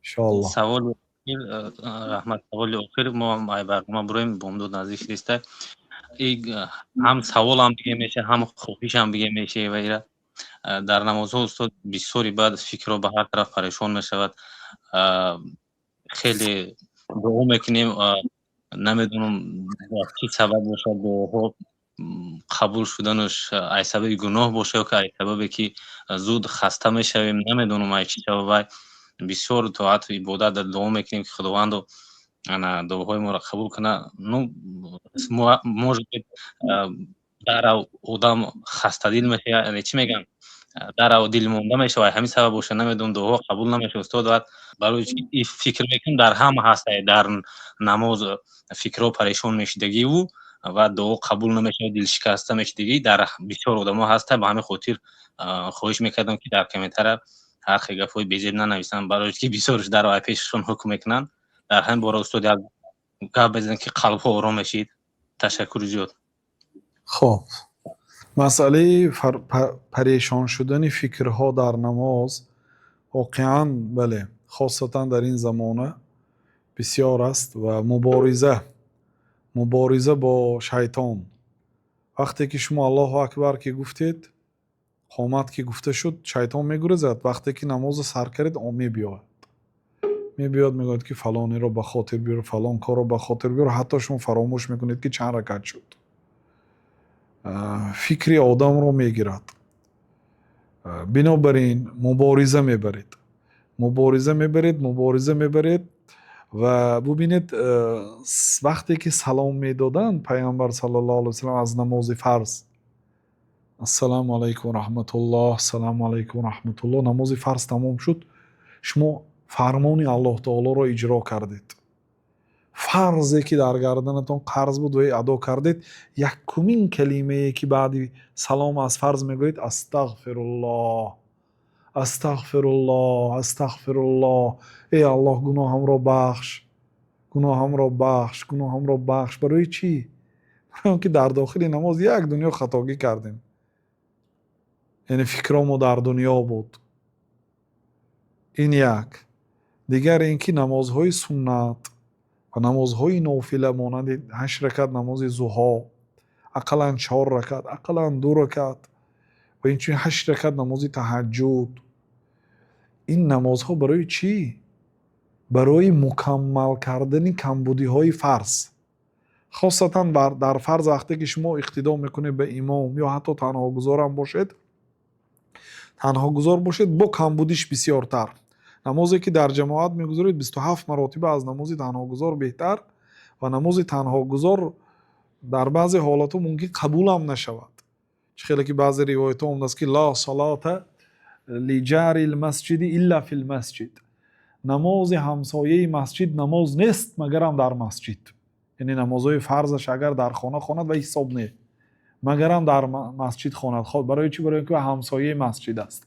Иншоаллоҳ. Саволи раҳмат, саволи охир, мо ай барнома бироем, бомдод наздик шудиста. Ҳам саволам биге меша, ҳам хоҳишам биге меша. Ва ира дар намозҳо, устод, бисёри баъд фикрҳо ба ҳар тараф парешон мешавад. Хеле дуо мекунем, намедонам, чӣ сабаб бошад, дуоҳо қабул шуданаш ай сабаби гуноҳ боша ё ки ай сабабе ки зуд хаста мешавем, намедонам, ай чӣ сабаб. Бисёр тоату ибодат дуо мекунем, ки Худовандо ана дуоҳои моро қабул кунад. Ну, может быть, дарав одам хастадил мешавад, яъне чӣ мегӯянд, дарав дилмонда мешавад, ҳамин сабаб боша, намедонам, дуоҳо қабул намешавад, устод. Баъд барои чӣ фикр мекунем, дар ҳама ҳаста, дар намоз фикрҳо парешон мешидагиву ва дуо қабул намешавад, дилшикаста мешидагӣ дар бисёр одамо ҳаста. Ба ҳамин хотир хоҳиш мекардам, ки дар комментара ҳар хел гапҳои безеб нанависанд, барои ки бисёрш дар вай пешашон ҳукм мекунанд. Дар ҳамин бора, устод, як гап безанед, ки қалбҳо ором мешид. Ташаккури зиёд. Хоб, масъалаи парешон шудани фикрҳо дар намоз воқеан, бале, хосатан дар ин замона бисёр аст. Ва мубориза бо шайтон, вақте ки шумо «Аллоҳу акбар» ки гуфтед, қомат ки гуфта шуд, шайтон мегурезад. Вақте ки намозро сар кардед, он мебиёяд, мегӯяд, ки фалонеро ба хотир биёр, фалон корро ба хотир биёр, ҳатто шумо фаромӯш мекунед, ки чанд ракат шуд. Фикри одамро мегирад. Бинобар ин мубориза мебаред, мубориза мебаред, мубориза мебаред. Ва бубинед, вақте ки салом медоданд Пайғамбар саллаллоҳу алайҳи васаллам аз намози фарз, «Ассалому алайкум раҳматуллоҳ, ассалому алайкум раҳматуллоҳ», намози фарз тамом шуд, шумо фармони Аллоҳ таолоро иҷро кардед, фарзе ки дар гарданатон қарз буд, ва адо кардед. Якумин калимае ки баъди салом аз фарз мегӯед: «Астағфируллоҳ, астағфируллоҳ, астағфируллоҳ, эй Аллоҳ, гуноҳамро бахш, гуноҳамро бахш, гуноҳамро бахш». Барои чӣ? Барои он ки дар дохили намоз як дунё хатогӣ кардем, яъне фикромо дар дунё буд. Ин як. Дигар ин ки намозҳои суннат ва намозҳои нофила, монанди ҳашт ракат намози зуҳо, ақаллан чор ракат, ақаллан ду ракат, ва инчунин ҳашт ракат намози таҳаҷҷуд, ин намозҳо барои чӣ? Барои мукаммал кардани камбудиҳои фарз. Хосатан дар фарз, вақте ки шумо иқтидо мекунед ба имом ё ҳатто танҳогузорам бошед, танҳогузор бошед, бо камбудиш бисёртар. Намозе ки дар ҷамоат мегузоред, 27 маротиба аз намози танҳогузор беҳтар. Ва намози танҳогузор дар баъзе ҳолатҳо мумкин қабулам нашавад. Чӣ хеле ки баъзе ривоятҳо омадааст, ки «ла салата лиҷари лмасҷиди илла фи лмасҷид», намози ҳамсояи масҷид намоз нест, магарам дар масҷид. Яъне намозҳои фарзаш агар дар хона хонад, ва ҳисоб не, магарам дар масҷид хонад. Барои чӣ? Барои ин ки ҳамсояи масҷид аст.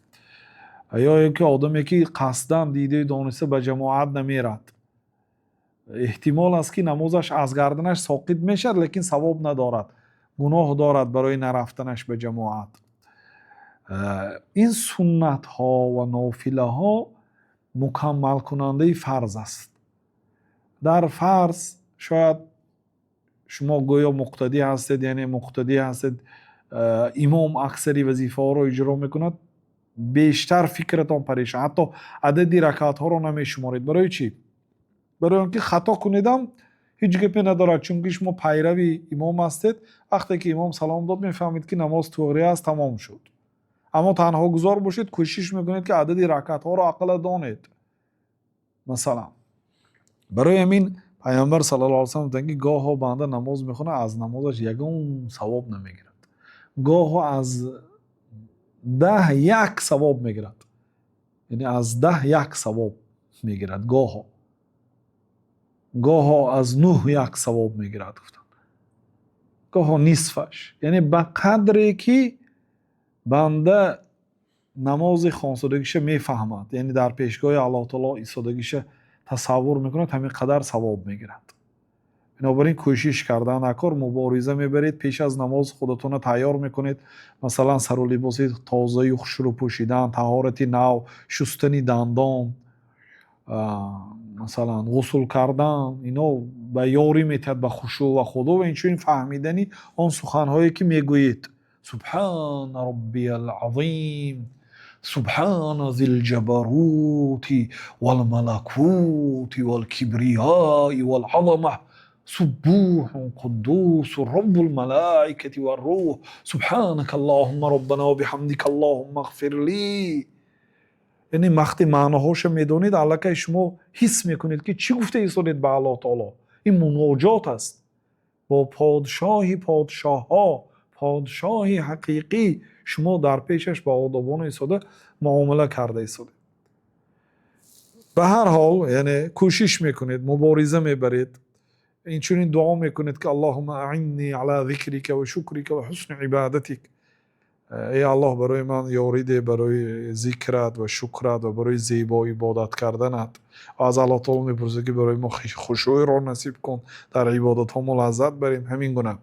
Ё ин ки одаме ки қасдан, дидаю дониста ба ҷамоат намерад, эҳтимол аст, ки намозаш аз гарданаш соқит мешавад, лекин савоб надорад, гуноҳ дорад барои нарафтанаш ба ҷамоат. Ин суннатҳо ва нофилаҳо мукаммалкунандаи фарз аст. Дар фарз шояд шумо гӯё муқтадӣ ҳастед, яъне муқтадӣ ҳастед, имом аксари вазифаҳоро иҷро мекунад, бештар фикратон парешон, ҳатто адади ракатҳоро намешуморед. Барои чӣ? Барои он ки хато кунедам, ҳеҷ гапе надорад, чунки шумо пайрави имом ҳастед. Вақте ки имом салом дод, мефаҳмед, ки намоз туғри аст, тамом шуд. Аммо танҳогузор бошед, кӯшиш мекунед, ки адади ракатҳоро ақалла донед, масалан. Барои ҳамин Пайғамбар саллаллоҳу алайҳи васаллам гуфтанд, ки гоҳо банда намоз мехонад, аз намозаш ягон савоб намегирад, гоҳо аз 10 як савоб мегирад, яъне аз 10 як савоб мегирад, гоҳо аз нӯҳ як савоб мегирад, гуфтанд, гоҳо нисфаш. Яъне ба қадре ки банда намози хонсодагиша мефаҳмад, яъне дар пешгоҳи Аллоҳ таоло истодагиша тасаввур мекунад, ҳамин қадар савоб мегирад. Бинобар ин кӯшиш кардан акор, мубориза мебаред, пеш аз намоз худатонро тайёр мекунед, масалан, сару либоси тозаю хушрӯ пӯшидан, таҳорати нав, шустани дандон. Масалан, ғусл кардан, ино ба ёрӣ медиҳад ба хушӯъ ва худӯъ ва инчунин фаҳмидани он суханҳое, ки мегӯед. Субҳана роббиял азим, субҳана зил ҷабарути вал малакути вал кибриёи вал азама, суббуҳун қуддусун роббул малоикати вар рӯҳ, субҳанака Аллоҳумма роббано ва биҳамдика Аллоҳумма иғфир ли. Яъне вақте маъноҳояшро медонед, аллакай шумо ҳис мекунед, ки чӣ гуфта истодед ба Аллоҳ таоло. Ин муноҷот аст бо подшоҳи подшоҳҳо, подшоҳи ҳақиқӣ. Шумо дар пешаш ба одобона истода муомила карда истодед. Ба ҳар ҳол, яъне кӯшиш мекунед, мубориза мебаред, инчунин дуо мекунед, ки Аллоҳумма аинни ала зикрика ва шукрика ва ҳусни ибадатик. Эй Аллоҳ, барои ман ёрӣ деҳ барои зикрат ва шукрат ва барои зебо ибодат карданат. Ва аз Аллоҳ таоло мепурсед, ки барои мо хушӯъро насиб кун, дар ибодатҳо мо лаззат барем. Ҳамин гуна.